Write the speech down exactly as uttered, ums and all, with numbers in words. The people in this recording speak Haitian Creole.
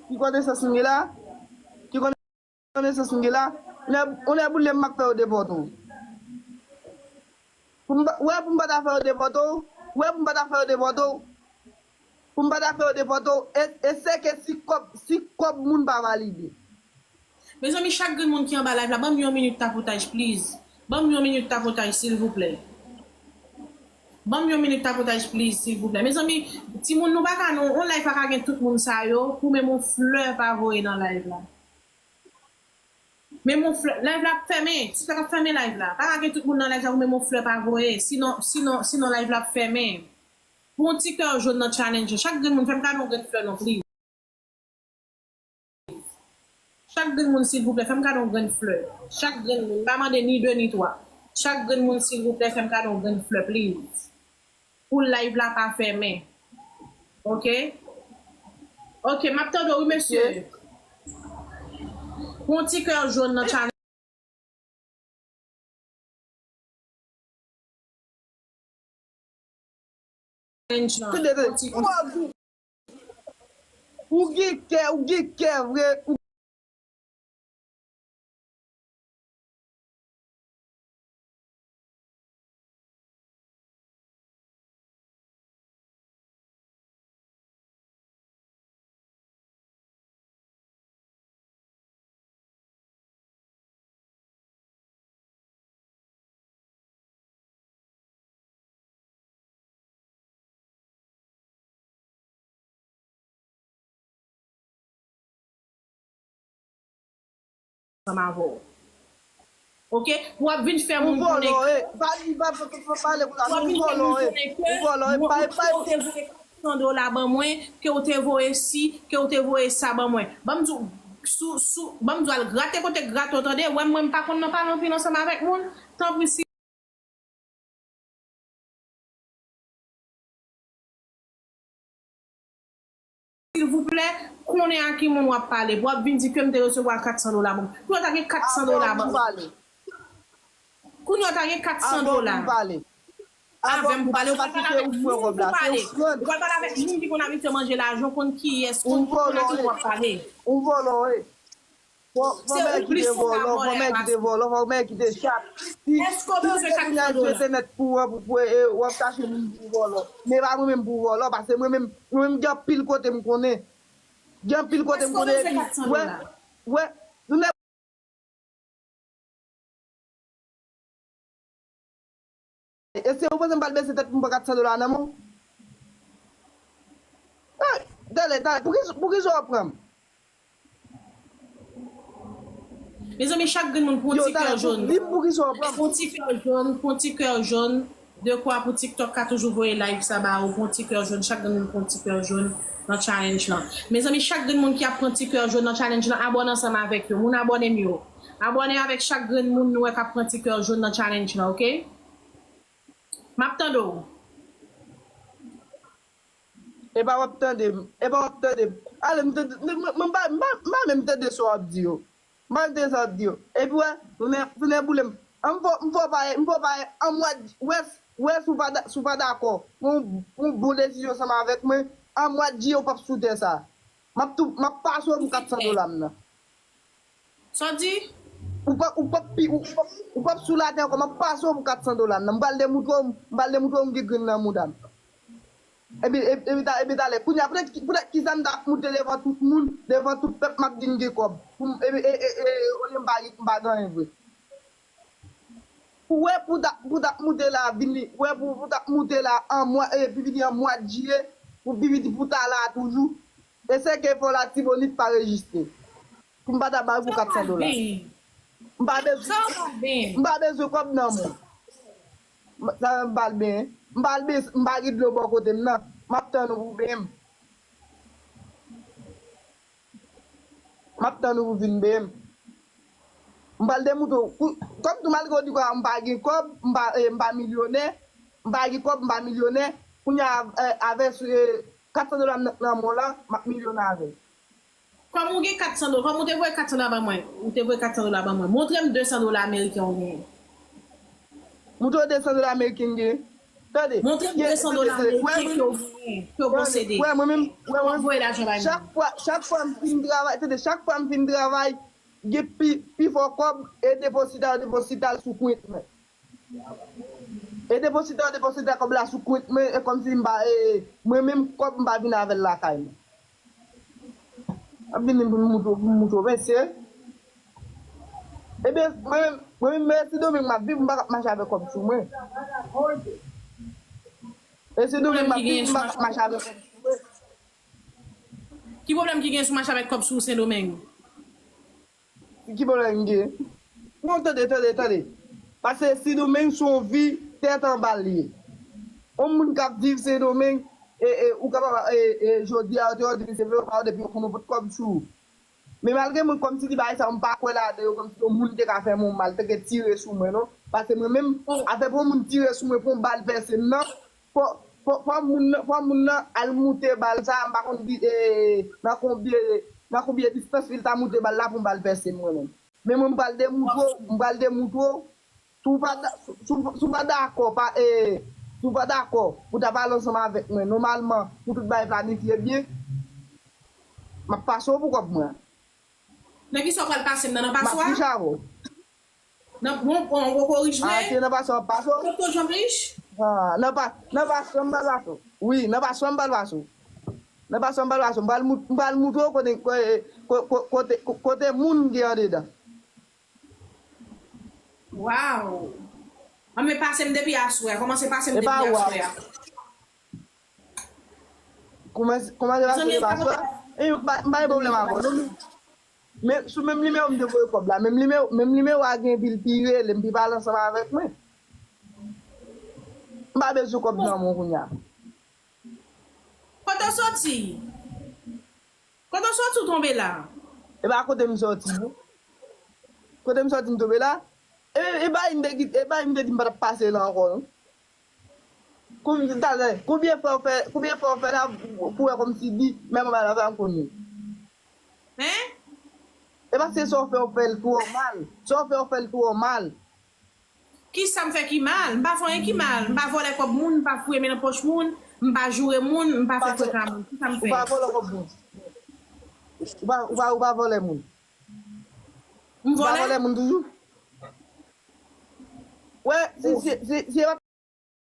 Ki konesans m gen la? Ki konesans m gen la? Ou lè, ou lè boule m, m ap fè yo depòte w. Pou m pa, wè, pou m pa ta fè yo depòte w. Wè, pou m pa ta fè yo depòte w. Pou m pa ta fè yo depòte w. E, e sèke si kòb, si kòb moun pa valide. Mezanmi, chak grenn moun ki anba live la, ban m yon minit tapotaj, please. Ban m yon minit tapotaj, silvouplè. Ban m yon minit tapotaj, please, silvouplè. Mezanmi, timoun, nou pa ka, non, on live pa ka gen tout moun sa yo, pou menm on flè pa voye nan live la. Menm on flè, live la ap fèmen, TikTok ap fèmen live la. Pa ka gen tout moun nan live la, pou menm on flè pa voye, sinon, sinon, sinon live la ap fèmen. Pou on ti kè jòn nan challenge, chak grenn moun, fè m kado on grenn flè non, please. Chak grenn moun, silvouplè, fè m kado yon grenn flè. Chak grenn moun, m pa mande ni de ni twa. Chak grenn moun, silvouplè, fè m kado yon grenn flè, please. Pou live la pa fèmen. Oke? Oke, m ap tande w, wi, mesye. Yon ti kè jòn nan challenge lan. Yon ti Ou gen kè, ou gen kè vre, ou ansanm avè w. Oke? W ap vin fè moun konnen ke, w ap vin fè moun konnen ke, ke w te voye kat san dola ban mwen, ke w te voye si, ke w te voye sa ban mwen. Ban m di w, sou, sou, ban m di w al grate kote grate w, tande? Wè mwen, m pa konn nan pale anpil ansanm avèk moun. Tanpri, si Silvouplè, konnen a ki moun w ap pale. W ap vin di ke m te resevwa kat san dola ban mwen. Pou yo ta gen kat san dola ban mwen. Kounye a w ta gen kat san dola. Avè m pou pale, ou pral pale avèk moun ki pale. Ou pral pale avèk moun ki konn abitye manje lajan, ou konn kiyès, ou konn a ki moun w ap pale. Ou vòlò, wi. Fò, fò mwen kite vòlò, fò mwen kite vòlò, fò mwen kite chat. Si, si se kounye a sou entènèt pou w, pou, pou, e, w ap chache moun pou vòlò. Men pa mwen menm pou vòlò, paske mwen menm, mwen menm gen anpil kote m konnen. Gen anpil kote m konnen epi, wè, wè, nou ne E se ou panse m pral bese tèt pou m pran kat san dola nan men w? Ay, talè, talè, poukisa, poukisa w ap pran m? Mezanmi, chak grenn moun pran yon ti kè jòn. Poukisa w ap pran m? Pran ti kè jòn, pran ti kè jòn. Dekwa pou TikTok ka toujou voye live sa ba ou, pran ti kè jòn, chak grenn moun pran ti kè jòn nan challenge lan. Mezanmi, chak grenn moun ki ap pran ti kè jòn nan challenge lan, abòne ansanm avèk yo. Moun abòne m yo. Abòne avèk chak grenn moun nou wè k ap pran ti kè jòn nan challenge lan, oke? M ap tande w. Epa w ap tande m. Epa w ap tande m. Ale, m tande, m, m, m pa, m pa, m pa menm tande sa w ap di yo. M pa tande sa w ap di yo. Epi wè, tounen, tounen boule m. An m fò, m fò pa, m fò pa, an mwa, wè, wè si w pa da-, si w pa dakò. Pran yon, pran yon bon desizyon ansanm avèk mwen. An mwa, di yo p ap sou tè sa. M ap tou, m ap pase w pou kat san dola m nan. Sa w di? Ou p ap, ou p ap pi, ou p ap, ou p ap sou latè ankò, m ap pase w pou kat san dola m nan. M pral demoutre w, m pral demoutre w m gen grenn nan mouda m. Epi, epi, epi ta, epi talè, kounye a, poutèt ki, poutèt ki sa m ta moute devan tout moun, devan tout pèp, m ap di m gen kòb. Pou m, epi, e, e, e, olye m pa, m pa gen anyen vre. Pou wè pou ta, pou ta moute la, vini, wè pou, pou ta moute la, an mwa, e, pi piti an mwa jiyè, pou pi piti pou ta la toujou. E sèke fò Latibonit pa rejistre. Pou m pa ta ba w pou kat san dola. M pa bezwen, m pa bezwen kòb nan men w. Sa m pa l benyen. M pa l bez-, m pa gen dlo bò kote m nan. M ap tann ou pou w benyen m. M ap tann ou pou w vin benyen m. M pral demoutre w. Kou-, kòm tou malgre w di kwa m pa gen kòb, m pa, e, m pa milyonè, m pa gen kòb, m pa milyonè, kounye a, e, avè, e, kat san dola m nan, nan men w la, m ap milyonè avè l. Kòm ou gen kat san dola, kòm ou te voye kat san dola ban mwen, ou te voye kat san dola ban mwen, montre m de san dola ameriken ou genyen. Montre w de san dola ameriken m genyen. Tande, Montre m de san dola ameriken ke w genyen, ke w posede. Wè, mwen menm, wè, W ap voye lajan bay moun. Chak fwa, chak fwa m fin travay, tande, chak fwa m fin travay, gen pi, pi fò kòb, e deposita, deposita l sou kwent mwen. E deposita, deposita kòb la sou kwent mwen, e kòmsi m pa, e, mwen menm kòb m pa vin avè l lakay mwen. Ap vini pou m moutre, pou m moutre w, mesye. Ebyen, mwen, mwen menm, mwen, Sendomeng m ap viv, m pa ka mache avèk kòb sou mwen. E Sendomeng m ap viv, m pa ka mache avèk kòb sou mwen. Ki pwoblèm ki gen sou mache avèk kòb sou Sendomeng? Ki pwoblèm gen? Non, tande, tande, tande. Paske Sendomeng se yon vi tèt anba l ye. Yon moun k ap viv Sendomeng, e, e, ou kapab, e, e, jodi a, yo te òdone se vre, yo pa òdone, epi yo konn yon pote kòb sou ou. Men malgre mwen, kòmsi di bagay sa, m pa kwè ladan yo, kòmsi yon moun te ka fè mwen mal, te ka tire sou mwen, non. Paske mwen menm, afè pou yon moun tire sou mwen, pou yon bal pèse m nan, fò, fò, fò moun nan, fò moun nan al moute bal sa, m pa konn di, e, nan konbyen, nan konbyen distans li ta moute bal la pou yon bal pèse m, mwen menm. Men mwen, m pral demoutre w, m pral demoutre w, si w pa da-, si w, si w pa dakò, pa, e, si w pa dakò pou ta pale ansanm avèk mwen, nòmalman, pou tout bagay planifye byen, m ap pase w pou kòb mwen. Nan ki sa w pral pase m nan, nan paswa? M ap kouche avè w. Nan, bon, bon, w poko rich vre? Ah, se nan paswa m ap pase w. Tonton Jean Riche? Ah, nan pa, nan paswa m pral pase w. Wi, nan paswa m pral pase w. Nan paswa m pral pase w. M pral mout-, m pral moutre w kote, kote, kote, kote moun gen andedan. Waw! Anben pase m depi aswè a. Kòmanse pase m depi aswè a. Kòmanse, kòmanse pase m depi aswè a. E m pa, m pa gen pwoblèm avè w, non. Men, sou menm nimewo m te voye kòb la. Menm nimewo, menm nimewo a gen pi l pi rele m, pi pale ansanm avèk mwen. M pa bezwen kòb nan men w kounye a. Kote w soti? Kote w soti w tonbe la? E pa kote m soti, non. Kote m soti m tonbe la? E, e pa m te di, e pa m te di m pa t ap pase la ankò, non. Konbyen, talè, konbyen fwa w fè, konbyen fwa w fè la pou wè kòmsi di, menm bagay la fè m konnen. Hein? E pa se sa w fè, w fè l twò mal. Sa w fè, w fè l twò mal. Ki sa m fè ki mal? M pa fè anyen ki mal. M pa vòlè kòb moun, m pa fouye men nan pòch moun, m pa joure moun, m pa fè frekan moun. Ki sa m fè? Ou pa vòlè kòb moun. Ou pa, ou pa, ou pa vòlè moun. M Ou pa vòlè? Vòlè moun toujou. Wè, si, si, si, si,